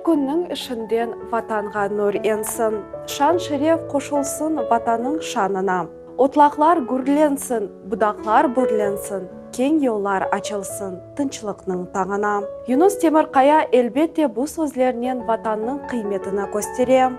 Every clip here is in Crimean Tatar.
künniñ işinden Vatanğa nur ensin, Şan-şeref qoşulsın Vatanıñ şanına. Otlaqlar gürlensin, budaqlar bürlensin, Keñ yollar açılsın tınçlıqnıñ tañına. Yunus Temirqaya elbette bu sözlernen Vatannıñ qıymetini köstere.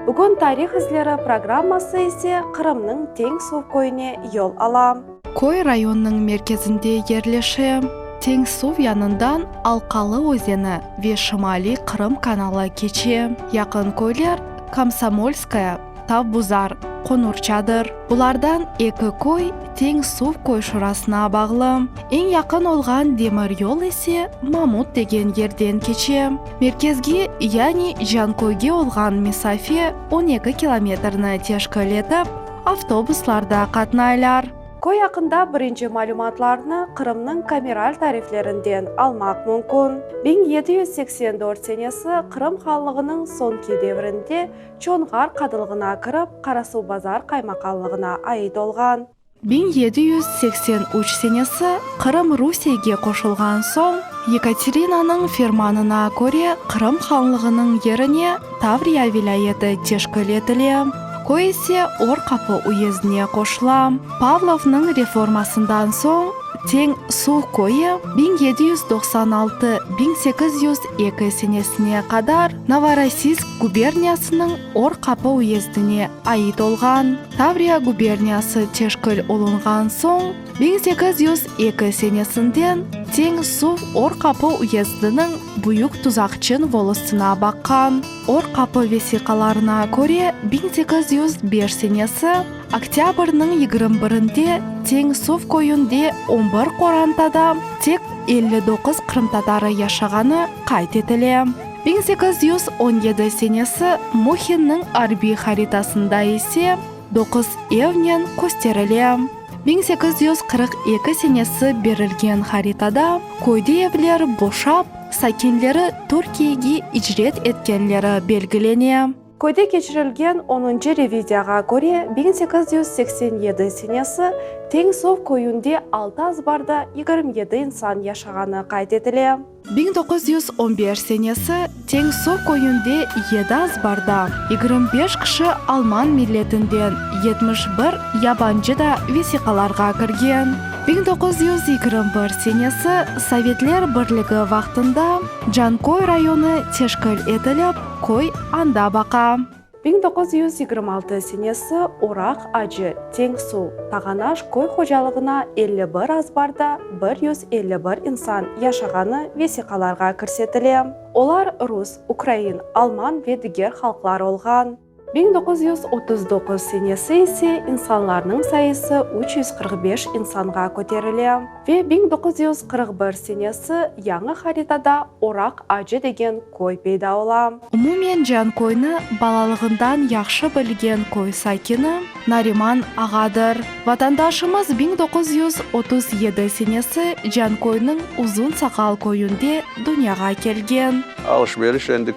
Bugün Tarih izleri programması ise Qırımnıñ Teñ Suv köyüne yol ala. Köy rayonnıñ merkezinde yerleşe. Teñ Suv yanından Alqalı özeni ve Şimaliy Qırım kanalı keçe. Yaqın köyler, Komsomolskoye, Tavbuzar, Qonurçadır. Bulardan eki köy Teñ Suv köy şurasına bağlı. Eñ yaqın olğan demir yol ise Mamut degen yerden keçe. Merkezge, yani Canköyge olğan mesafe 12 kilometrni teşkil etip, avtobuslarda qatnaylar. Köy aqqında birinci malümatlarnı Qırımnıñ kameral tariflerinden almaq mümkün. 1784 senesi Qırım hanlığınıñ soñki devrinde Çonğar qadılığına kirip, Qarasuvbazar qaymaqanlığına ait olğan. 1783 senesi Qırım Rusiyege qoşulğan soñ, Yekaterinanıñ fermanına köre Qırım hanlığınıñ yerine Tavriya vilâyeti teşkil etile, köy ise Or Qapı uyezdine qoşula. Pavlovnıñ reformasından soñ Teñ Suv köyü 1796, 1802 senesine qadar Novorossiysk guberniyasınıñ Or Qapı uyezdine ait olğan. Tavriya guberniyası teşkil olunğan soñ, 1802 senesinden Teñ Suv Or Qapı uyezdiniñ Büyük Tuzaqçın volostına baqqan. Or Qapı vesiqalarına köre, 1805 senesi oktâbrniñ yigirmi birinde Teñ Suv köyünde on bir qorantada tek 59 qırımtatarı yaşağanı qayd etile. 1817 senesi Muhinniñ arbiy haritasında ise doquz evnen kösterile. 1842 senesi berilgen haritada köyde evler boşap, sakinleri Türkiyege icret etkenleri belgilene. Köyde keçirilgen onuncı reviziyağa köre, 1887 senesi Teñ Suv köyünde altı azbarda 27 insan yaşağanı qayd etile. 1915 senesi Teñ Suv köyünde yedi azbarda 25 kişi alman milletinden, 71 yabancı da vesiqalarğa kirgen. 1921 senesi Sovetler Birligi vaqtında Canköy rayonı teşkil etilip, köy anda baqa. 1926 senesi Oraq Acı, Teñ Suv, Tağanaş köy hocalığına 51 azbarda 151 insan yaşağanı vesiqalarğa kirsetile. Olar rus, ukrain, alman ve diger halqlar olğan. 1939 senesi ise insanlarnıñ sayısı 345 insanğa köterile ve 1941 senesi yañı haritada Oraq Acı degen köy peyda ola. Umumen Canköyni balalığından yahşı bilgen köy sakini Nariman ağadır. Vatandaşımız 1937 senesi Canköyniñ Uzun Saqal köyünde dünyağa kelgen. Alış-veriş endi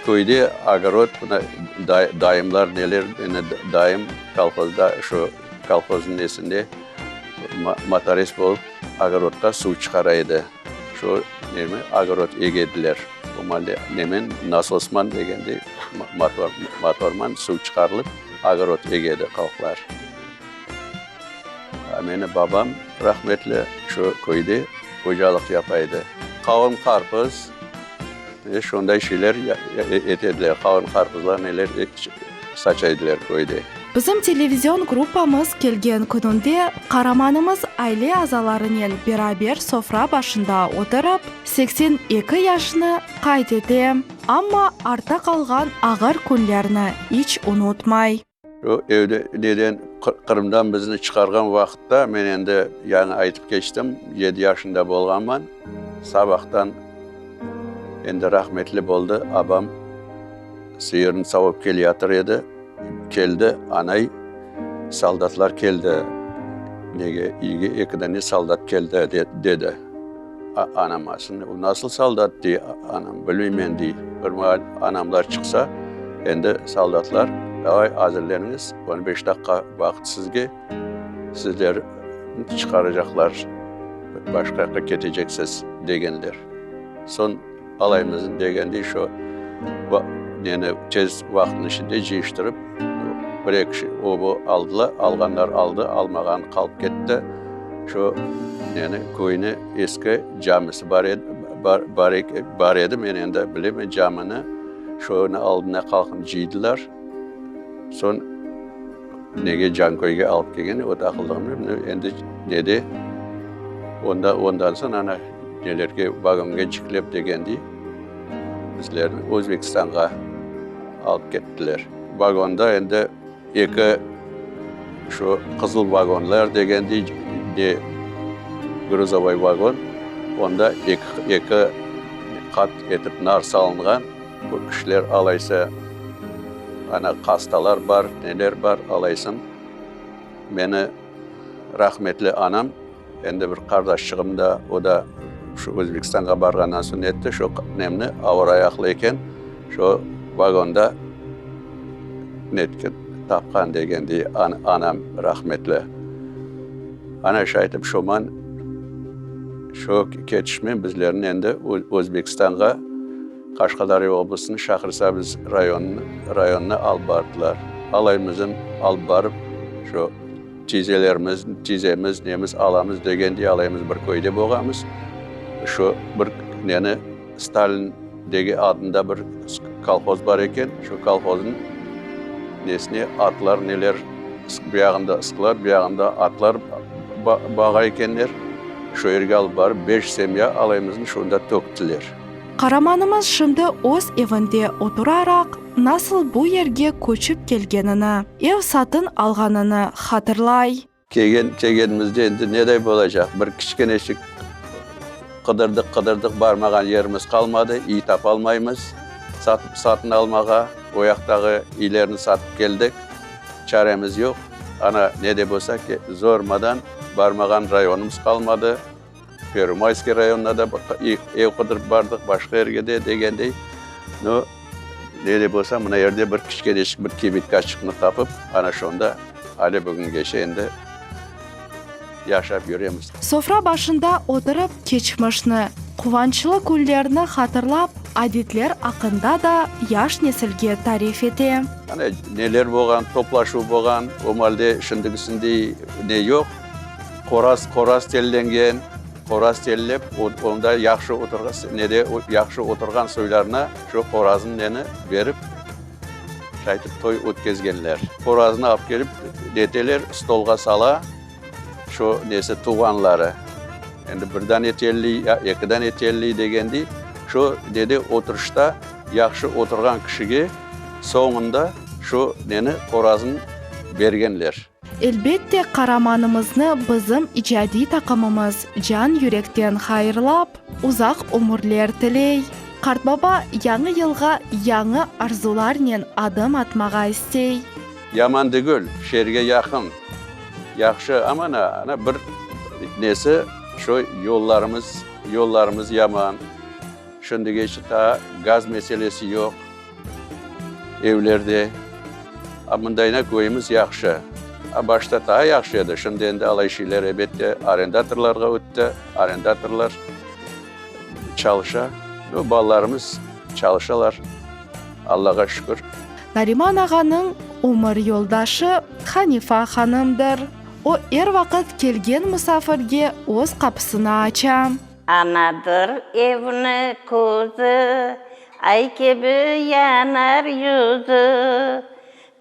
köyde ogorod, mına dayımlar neler, meni dayım kolhozda şu kolhoznıñ nesinde motorist bolıp ogorodqa suv çıqara edi. Şu nemi ogorod egediler. O malle nemen nasosman degende motor motorman suv çıqarılıp ogorod egedi halqlar. Meni babam rahmetli şu köyde ocalıq yapa edi. Qavun qarpız ve şonday şeyler ete ediler. Qavun qarpızlar neler saça ediler köyde. Bizim televizion gruppamız kelgen kününde qaramanımız aile azalarınen beraber sofra başında oturıp, 82 yaşını qayd ete, amma artta qalğan ağır künlerni iç unutmay. O evde neden Qırımdan bizni çıqarğan vaqıtta, men endi yañı aytıp keçtim, yedi yaşında bolğanman, sabahtan endi rahmetli boldı abam, sıyırnı savıp keleyatır edi, keldi, anay, soldatlar keldi, nege, iyge eki dane soldat keldi, dedi. Anama, şimdi o nasıl soldat, dey anam, bilmeymen, dey. Bir maal anamlar çıqsa, endi soldatlar, davay azırleniñiz, on beş daqqa vaqıt sizge, sizler çıqaracaqlar, başqa yaqqa keteceksiz, degenler. Soñ alaymız degendey şu. Neni tez vaqıtnıñ içinde cıyıştırıp, bir-eki kişi o-bu aldılar, alğanlar aldı, almağan qalıp ketti. Şu neni, köyni eski camisi bar edi, bar edi, men endi bilemen camini, şonı aldına halqnı cıydılar. Soñ nege Canköyge alıp kelgen, o da aqıldığım, endi nede, onda, ondan soñ ana nelerge, vagonğa ciklep degendiy. Bizlerni Özbekistanğa alıp kettiler. Vagonda endi eki şu qızıl vagonlar degendiy, ne gruzovoy vagon, onda eki, eki qat etip nar salınğan, bu kişiler alaysa, ana hastalar bar, neler bar, alaysın. Meni rahmetli anam Endi bir qardaşçığım da, o da şu Özbekistanğa barğandan soñ etti, şu nemni, avur ayaqlı eken, şu vagonda netken, tapqan degendiy anam rahmetli. Ana şaytip şoman şu ketişmen bizlerni endi Özbekistanğa Qaşqadarya oblastınıñ Şahrisabz rayonına alıp bardılar. Alaymızın alıp barıp şu. Tiyzelerimiz, tiyzemiz, nemiz, alamız degendiy alayımız bir köyde boğamız. Şu bir neni Stalin degi adında bir kolhoz bar eken, şu kolhoznıñ nesine atlar neler bu yağında sklad, bu yağında atlar bağa ekenler. Şu yerge alıp barıp beş semya alayımıznı şunda töktiler. Qaramanımız şimdi öz evinde oturaraq, nasıl bu yerge köçip kelgenini, ev satın alğanını hatırlay. Kelgen, kelgenimizde endi neday bolacaq, bir kiçkeneçik qıdırdıq, qıdırdıq, barmağan yerimiz qalmadı, iy tapalmaymız satıp, satın almağa, o yaqtağı iylerni satıp keldik, çaremiz yoq, ana, ne de bolsa, zormadan barmağan rayonımız qalmadı. Pervomayskiy rayonına da ev qıdırıp bardıq, başqa yerge de degendey. No, ne de bolsa, mına yerde bir kiçkeneçik bir kibitkaçıqnı tapıp, ana şonda ale bugüngeçe endi yaşap yüremiz. Sofra başında oturıp keçmişni, quvançlı künlerni hatırlap, adetler aqqında da yaş nesilge tarif ete. Ana neler bolğan, toplaşuv bolğan, o malde şimdigisindey ne yoq. Qoraz, qoraz tellengen, qoraz tellep, onda yahşı oturğan, nede yahşı oturğan soylarına şu qoraznıñ neni berip, şaytip toy ötkezgenler. Qoraznı alıp kelip, neteler, stolğa sala, şu nesi, tuvğanları. Endi bir dane telliy, ya eki dane telliy degendiy, şu nede oturışta yahşı oturğan kişige soñunda şu neni, qoraznı bergenler. Elbette, qaramanımıznı bizim icadiy taqımımız can-yürekten hayırlap, uzaq ömürler tiley. Qartbaba yañı yılğa yañı arzularnen adım atmağa istey. Yaman degil, şeerge yaqın, yahşı, amma ana bir nesi, şu yollarımız, yollarımız yaman, şimdigeçe taa gaz meselesi yoq. Evlerde, a mındayna köyümiz yahşı. A başta taa yahşı edi, şimdi endi alay şeyler ebette arendatorlarğa ötti, arendatorlar çalışa. Nu, balalarımız çalışalar, Allağa şükür. Nariman ağanıñ ömür yoldaşı Hanifa hanımdır. O er vaqıt kelgen musafirge öz qapısını aça. Anadır evni közü, Ay kibi yanar yüzü.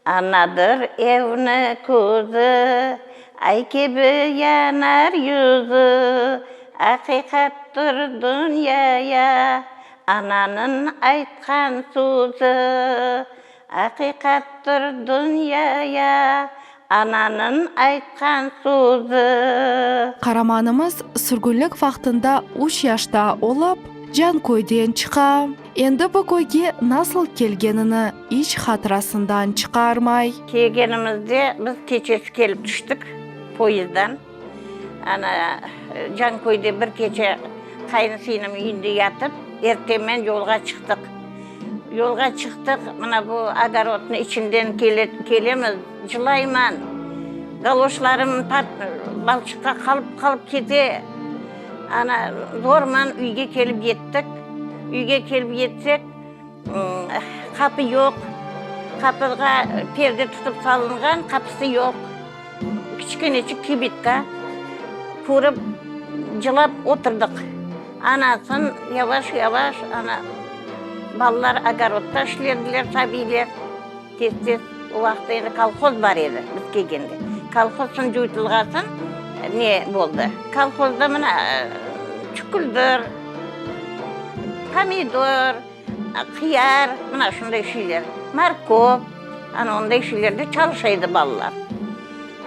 Anadır evni közü, Ay kibi yanar yüzü. Aqiqattır dünyaya Ananıñ aytqan sözü. Aqiqattır dünyaya Ananıñ aytqan sözü. Qaramanımız sürgünlik vaqtında üç yaşta olıp, Canköyden çıqa. Endi bu köyge nasıl kelgenini iç hatırasından çıqarmay. Kelgenimizde biz keçesi kelip tüştik poyezddan. Ana, Canköyde bir keçe qayınsinim üyünde yatıp, ertemen yolğa çıqtıq. Yolğa çıqtıq, mına bu ogorodnıñ içinden kelemiz, cılayman, galoşlarım balçıqqa qalıp-qalıp kete. Ana, zorman üyge kelip yettik. Üyge kelip yetsek. Qapı yoq, qapığa perde tutıp salınğan, qapısı yoq. Kiçkeneçik kibitka. Körip, cılap oturdıq. Anasın yavaş-yavaş, ana, balalar ogorodda işlediler, sabiyler. Tez-tez, o vaqıtta endi kolhoz bar edi, biz kelgende. Kolhoz soñ cuytulğan soñ ne boldı? Kolhozda mına çüküldir, pomidor, qıyar, mına şunday şeyler, morkov, ana onday şeylerde çalışa edi balalar.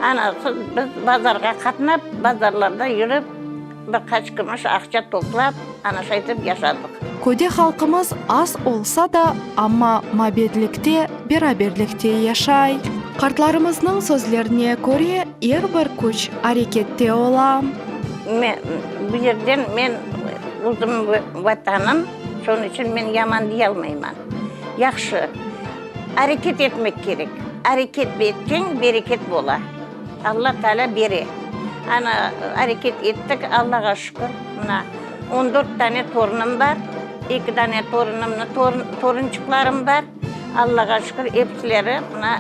Ana soñ biz bazarğa qatnap, bazarlarda yürip, bir qaç kümüş aqça toplap, ana şaytip yaşadıq. Köyde halqımız az olsa da, amma mabetlikte, beraberlikte yaşay. Qartlarımıznıñ sözlerine köre, er bir küç arekette ola. Men, bu yerden men özüm vatanım, şonıñ içün men yaman deyalmayman. Yahşı, areket etmek kerek. Areket etseñ, bereket bola. Alla Taalâ bere. Ana, areket ettik, Allağa şükür, mına, on dört dane torunım bar, eki dane torunımnı, torunçıqlarım bar, Allağa şükür, episileri, mına,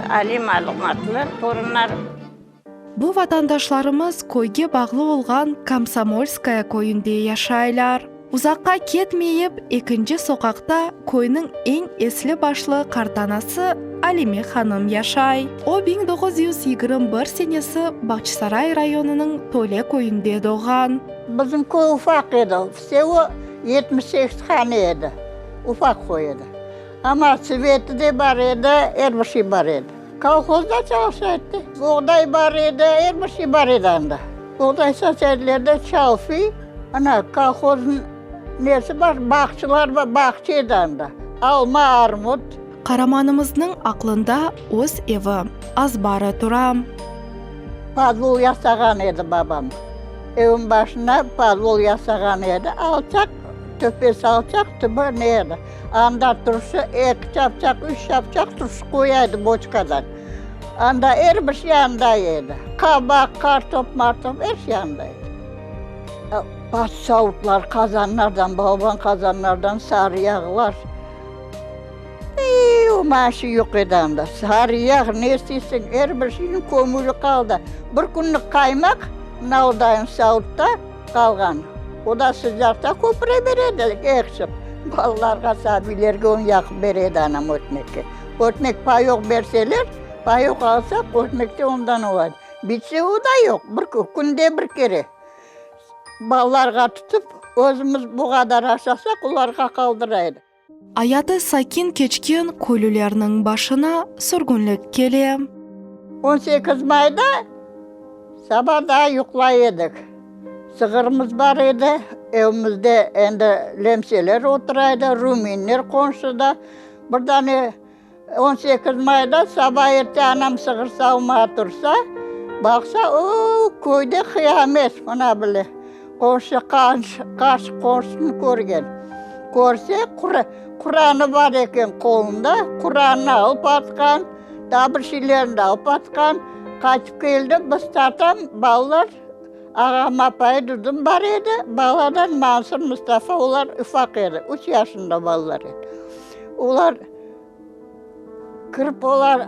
aliy malümatlı torunlarım. Bu vatandaşlarımız köyge bağlı olğan Komsomolskaya köyünde yaşaylar. Uzaqqa ketmeyip, ekinci soqaqta köyniñ eñ esli-başlı qartanası Alime hanım yaşay. O, 1921 senesi Bağçasaray rayonınıñ Töle köyünde doğğan. Bizim köy ufaq edi, vsego 78 hane edi, ufaq köy edi. Amma sveti de bar edi, er bir şey bar edi. Kolhozda çalışa edi. Boğday bar edi, er bir şey bar edi anda. Boğday saça ediler de, çalfi, ana, kolhoznıñ nesi bar, bağçılar bar, bağça edi anda, alma, armut. Qaramanımıznıñ aqlında öz evi, azbarı tura. Podvol yasağan edi babam. Evin başına podvol yasağan edi, alçaq, töpesi alçaq, tübü ne edi. Anda turşu, eki çapçaq, üç çapçaq turşu qoya edi boçkadan. Anda er bir şey anda edi. Qabaq, qartop, martop, er şey anda edi. Savutlar, qazanlardan, balaban qazanlardan sarı yağlar. Ey, o maaşı yoq edi anda. Sarı yağ, ne isteysiñ, er bir şeyniñ kömüri qaldı. Bir künlük qaymaq mına odayın savutta qalğan. O da sıcaqta köpüre bere edi, ekşip. Balalarğa, sabiylerge onı yaqıp bere edi anam ötmekke. Ötmek payok berseler, payok alsaq, ötmek de ondan ola edi. Bitse o da yoq, bir künde bir kere. Balalarğa tutıp, özümiz bu qadar aşasaq, olarğa qaldıra edik. Ayatı sakin keçken köylülerniñ başına sürgünlik kele. On sekiz mayda saba daa yuqlay edik. Sığırımız bar edi, evimizde endi lemseler otura edi, ruminler qonşuda. Bir dane On sekiz mayda saba erte anam sığır savmağa tursa, baqsa, o, köyde qıyamet, mına bile, qonşu qarşı qonşusını körgen. Körse, Quranı bar eken qolunda, Quranı alıp atqan, daa bir şeylerini de alıp atqan. Qaytıp keldi, biz tatam, balalar, ağam, apayı, dudum bar edi, baladan Mansur, Mustafa, olar ufaq edi, üç yaşında balalar edi. Olar kirip olar,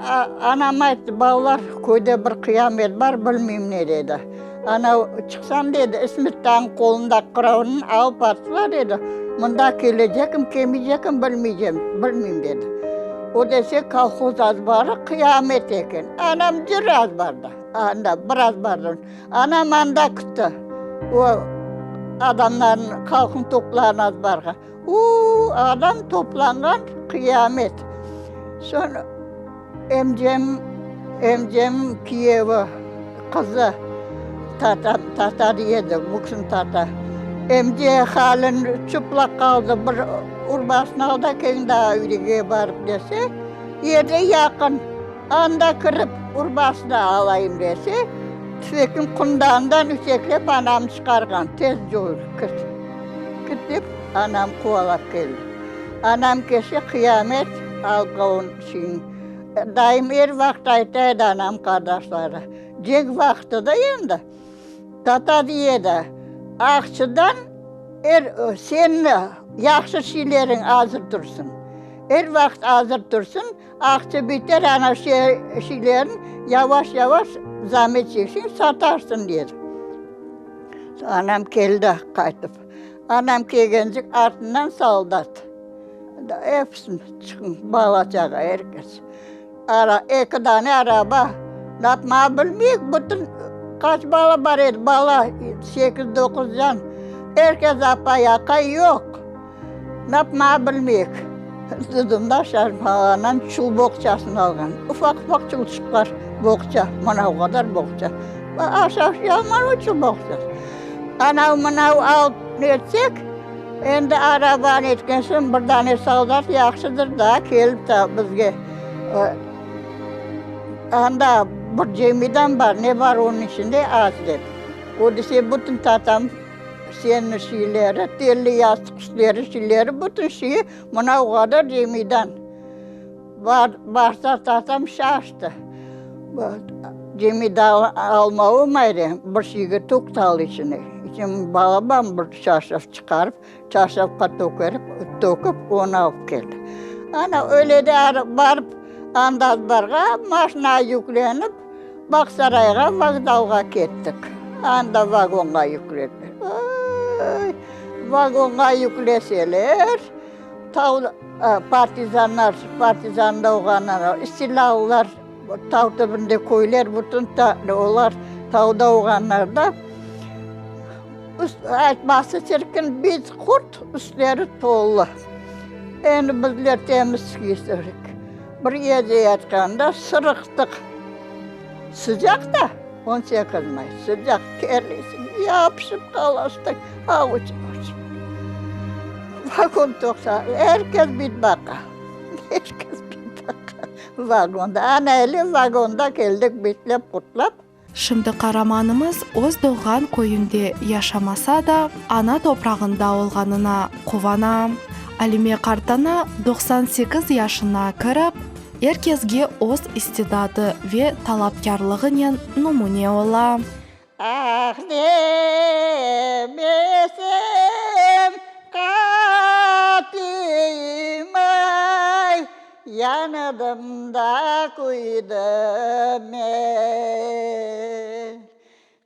anam ayttı, balalar, köyde bir qıyamet bar, bilmeyim ne dedi. Ana, çıqsam dedi, İsmetdağnıñ qolundaki qıravnı alıp attılar dedi, mında kelecekim, kelmeycekim bilmeycem, bilmeyim dedi. O dese, kolhoz azbarı qıyamet eken. Anam cür azbarda, anda bir azbardan. Anam anda kütti, o adamlarnı, halqnı toplağan azbarğa. U-u, adam toplanğan qıyamet. Soñ emcem, emcemniñ kiyevi, qızı, tatam, tata dey edi, bu kişini tata. Emce halin çıplaq qaldı, bir urbasını al da keliñ daa üyge barıp dese, yerde yaqın, anda kirip urbasını alayım dese, tüfekniñ qundağından üteklep anamnı çıqarğan, tez coyur, kir. Kit dep, anam quvalap keldi. Anam kelse, qıyamet alğın şeyin. Dayım er vaqıt ayta edi anam qardaşları, cenk vaqtı da endi, tata dey edi, aqçıdan er senni. Yahşı şiyleriñ azır tursın. Er vaqıt azır tursın, aqça biter, ana şiylerin yavaş-yavaş zamet çekseñ satarsıñ, dedi. Anam keldi qaytıp. Anam kelgencik artından soldat. Episini çıqıñ, bala-çağa, er kes. Ara, eki dane araba. Napmağa bilmeyik, bütün qaç bala bar edi, bala, sekiz, doquz can. Er kes apay, aqay yoq. Napmağa bilmeyik. Dedim da, şaşmalağandan çul boğçasını alğan. Ufaq-ufaq çulçıqlar, boğça, mına o qadar boğça. Aşağı yaman o çul boğçası. Anav-mınav alıp netsek, Endi arabanı etken soñ bir dane soldat yahşıdır da, kelip de bizge anda bir cemidan bar, ne bar onıñ içinde aç dep. O dese, bütün tatam seniñ şeyleri, telli yastıq üstleri, şeyleri, bütün şeyi mına o qadar cemidan. Barsa tatam şaştı. Cemide alma olmaydı, bir şeyge toqtal içine. İçin balaban bir çarşaf çıqarıp, çarşafqa tökerip, töküp, onı alıp keldi. Ana, öyle de barıp, anda azbarğa maşinağa yüklenip, Bağsarayğa vokzalğa kettik. Anda vagonğa yüklediler. Ay, vagonğa yükleseler, Tav partizanlar, partizanda olğanlar, istilâlılar, tav tübünde köyler, bütün olar tavda olğanlar da, aytması çirkin, biz qurt, üstleri tolu. Endi bizler temiz kiysirik. Bir gece yatqanda sırıqtıq. Sıcaq da, 18 may, sıcaq, terleysiñ, yapışıp qalasıñ, avuç-avuç. Vagon toqta, er kes bir baqa, er kes bir baqa vagonda. Ana öyle vagonda keldik, bitlep, qutlap. Şimdi qaramanımız öz doğğan köyünde yaşamasa da, ana toprağında olğanına quvana. Alime qartana 98 yaşına kirip, er kesge öz istidadı ve talapkârlığınen numüne ola. Ah demesem qatiyim ay, Yandım da küydim men.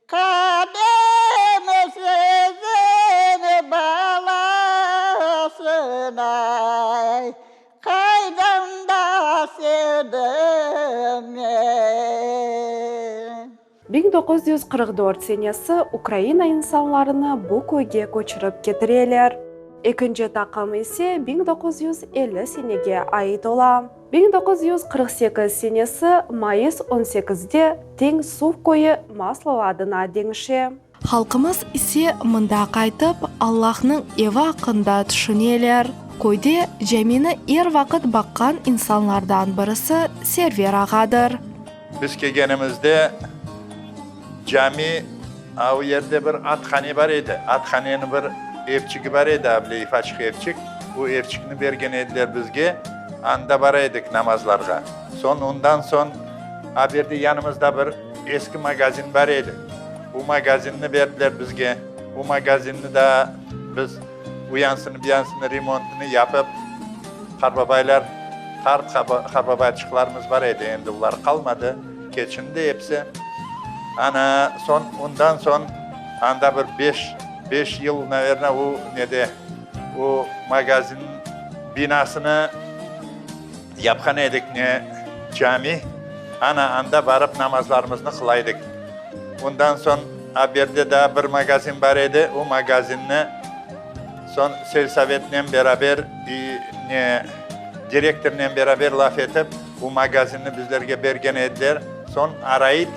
Qadem sözün balasın ay, Qaydan da sevdim men. 1944 senesi Ukraina insanlarını bu köyge köçürip ketireler. Ekinci taqım ise 1950 senege ait ola. 1948 senesi mayıs on sekizde Teñ Suv köyü Maslova adına deñişe. Halqımız ise mında qaytıp, Allahnıñ evi aqqında tüşüneler. Köyde camini er vaqıt baqqan insanlardan birisi Server ağadır. Biz kelgenimizde cami, a o yerde bir athane bar edi. Athaneniñ bir evçigi bar edi, a bile ifaçıq evçik. O evçikni bergen ediler bizge, anda bara edik namazlarğa. Soñ, ondan soñ, a bu yerde yanımızda bir eski magazin bar edi. O magazinni berdiler bizge. O magazinni daa biz u yansını, bu yansını remontını yapıp, qartbabaylar, qart qartbabayçıqlarımız bar edi, endi olar qalmadı, keçindi episi. Ana, soñ, ondan soñ anda bir beş, beş yıl, naverno, o nede, o magazin binasını yapqan edik, ne, cami. Ana, anda barıp namazlarımıznı qıla edik. Ondan soñ a berde daa bir magazin bar edi, o magazinni soñ selsovetnen beraber, ne, direktornen beraber laf etip, bu magazinni bizlerge bergen ediler. Soñ Arait,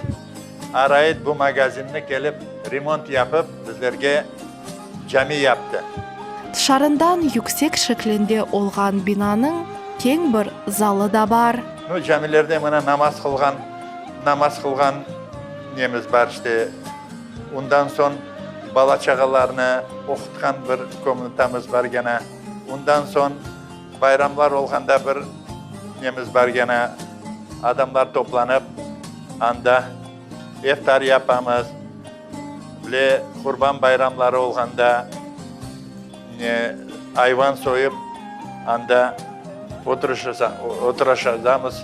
Arait bu magazinni kelip remont yapıp, bizlerge cami yaptı. Tışarından yüksek şeklinde olğan binanıñ keñ bir zalı da bar. Nu, camilerde mına namaz qılğan, namaz qılğan nemiz bar işte. Ondan soñ bala-çağalarnı oqutqan bir komnatamız bar gene. Ondan soñ bayramlar olğanda bir nemiz bar gene, adamlar toplanıp, anda iftar yapamız. Bile Qurban bayramları olğanda ne. Ayvan soyıp, anda oturışacamız,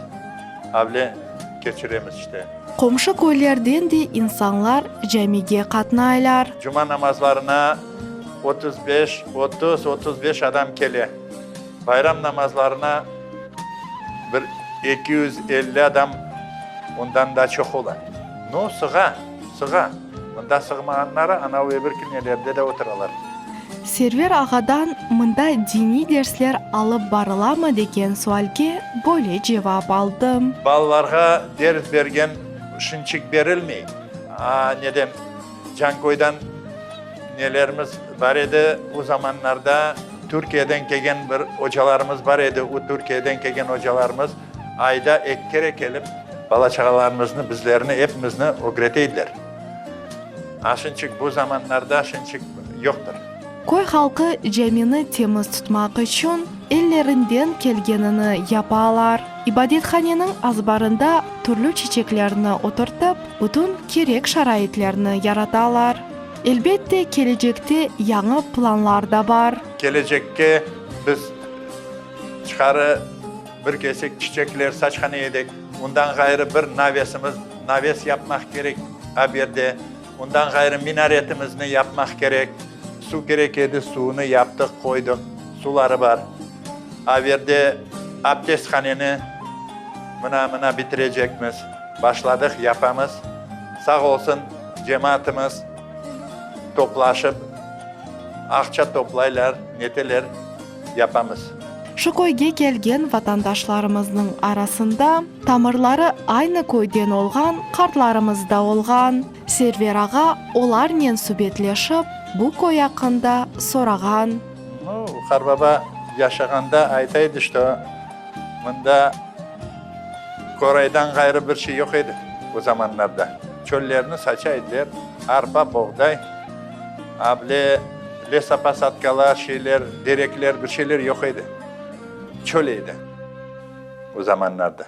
avle keçiremiz işte. Qomşu köylerden de insanlar camige qatnaylar. Cuma namazlarına 35, 30, 35 adam kele. Bayram namazlarına bir 250 adam, ondan da çoq ola. Nu, sığa, sığa. Mında sığmağanları anavı öbür kinelerde de oturalar. Server ağadan mında diniy dersler alıp barılamı degen sualge böyle cevap aldım. Balalarğa ders bergen şınçik berilmey. A, neden, Canköyden nelerimiz bar edi, o zamanlarda Türkiyeden kelgen bir ocalarımız bar edi, o Türkiyeden kelgen ocalarımız ayda eki kere kelip, bala-çağalarımıznı, bizlerni, epimizni ögrete ediler. A şınçik bu zamanlarda şınçik yoqtır. Köy halqı camini temiz tutmaq içün ellerinden kelgenini yapalar. İbadethaneniñ azbarında türlü çiçeklerni oturtıp, bütün kerek şaraitlerni yaratalar. Elbette, kelecekte yañı planlar da bar. Kelecekke biz çıqarı bir kesek çiçekler saçqan edik. Ondan ğayrı bir navesimiz, naves yapmaq kerek a berde. Ondan ğayrı minaretimizni yapmaq kerek. Suv kerek edi, suvnı yaptıq, qoydıq, suvları bar. A berde abdesthaneni mına-mına bitirecekmiz. Başladıq, yapamız. Sağ olsun, cemaatımız toplaşıp, aqça toplaylar, neteler, yapamız. Şu köyge kelgen vatandaşlarımıznıñ arasında tamırları aynı köyden olğan qartlarımız da olğan. Server ağa olarnen subetleşip, bu köy aqqında sorağan. Nu, qarbaba yaşağanda ayta edi, şto mında qoraydan ğayrı bir şey yoq edi o zamanlarda. Çöllerni saça ediler, arpa, boğday, able lesoposadkalar, şeyler, derekler, bir şeyler yoq edi. Çöl edi o zamanlarda.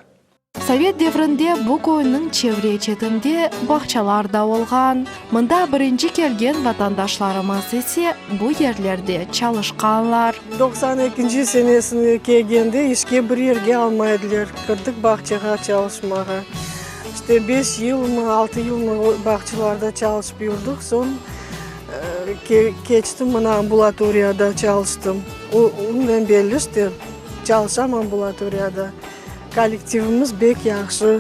Sovet devrinde bu köyniñ çevre-çetinde bağçalar da olğan. Mında birinci kelgen vatandaşlarımız ise bu yerlerde çalışqanlar. Doqsan ekinci senesinde kelgende işke bir yerge almay ediler. Kirdik bağçağa çalışmağa. İşte beş yılmı, altı yılmı bağçalarda çalışıp yurdik. Soñ keçtim mına ambulatoriyada çalıştım. Ondan belli işte çalışam ambulatoriyada. Kollektivimiz bek yahşı,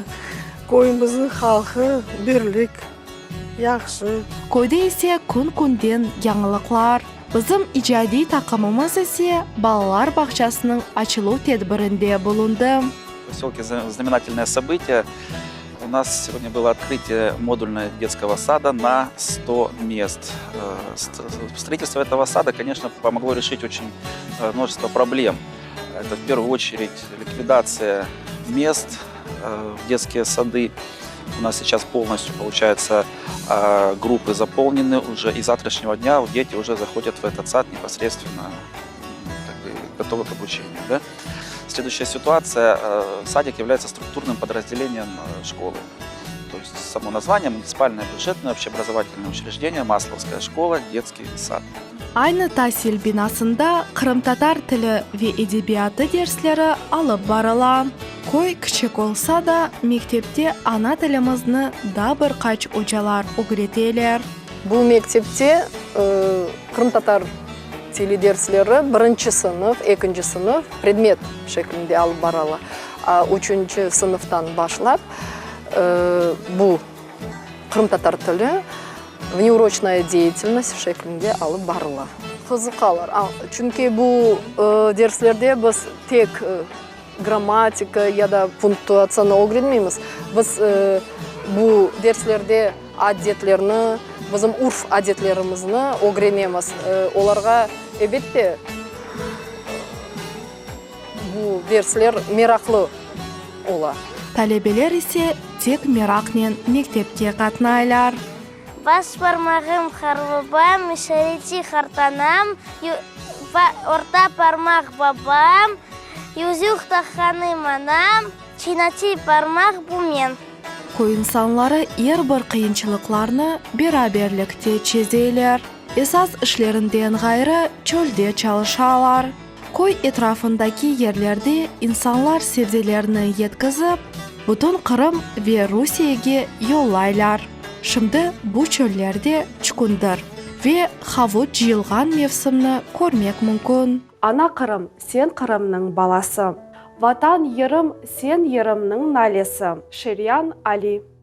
köyümizniñ halqı birlik, yahşı. Köyde ise kün-künden yañılıqlar. Bizim icadiy taqımımız ise balalar bağçasınıñ açıluv tedbirinde bulundı. В поселке знаменательное событие. У нас сегодня было открытие модульного детского сада на 100 мест. Строительство этого сада, конечно, помогло решить очень множество проблем. Это в первую очередь ликвидация мест в детские сады. У нас сейчас полностью, получается, группы заполнены уже, и с завтрашнего дня дети уже заходят в этот сад непосредственно как бы, готовы к обучению. Да? Следующая ситуация. Садик является структурным подразделением школы. То есть само название муниципальное бюджетное общеобразовательное учреждение, Масловская школа, детский сад. Aynı tasil binasında qırımtatar tili ve edebiyatı dersleri alıp barıla. Köy kiçik olsa da, mektepte ana tilimizni da bir qaç ocalar ögreteler. Bu mektepte qırımtatar tili dersleri birinci sınıf, ekinci sınıf predmet şeklinde alıp barıla. Üçünci sınıftan başlap bu qırımtatar tili vneuroçnaya deyatelnost şeklinde alıp barıla. Qızıqalar, çünki bu derslerde biz tek grammatika ya da punktuatsiyanı ögrenmeymiz, biz bu derslerde adetlerni, bizim urf-adetlerimizni ögrenemiz. Olarğa, elbette, bu dersler meraqlı ola. Talebeler ise tek meraqnen mektepke qatnaylar. Baş parmağım qarbabam, işareti qartanam, orta parmaq babam, yüzük taqqanım anam, çiynatiy parmaq bu men. Köy insanları er bir qıyınçılıqlarnı beraberlikte çezeler. Esas işlerinden ğayrı çölde çalışalar. Köy etrafındaki yerlerde insanlar sebzelerni yetkizip, bütün Qırım ve Rusiyege yollaylar. Şimdi bu çöllerde çükündir ve havuç cıyılğan mevsimni körmek mümkün. Ana Qırım, sen Qırımnıñ balası. Vatan yırım, sen yırımnıñ nalesi. Şeryan Ali.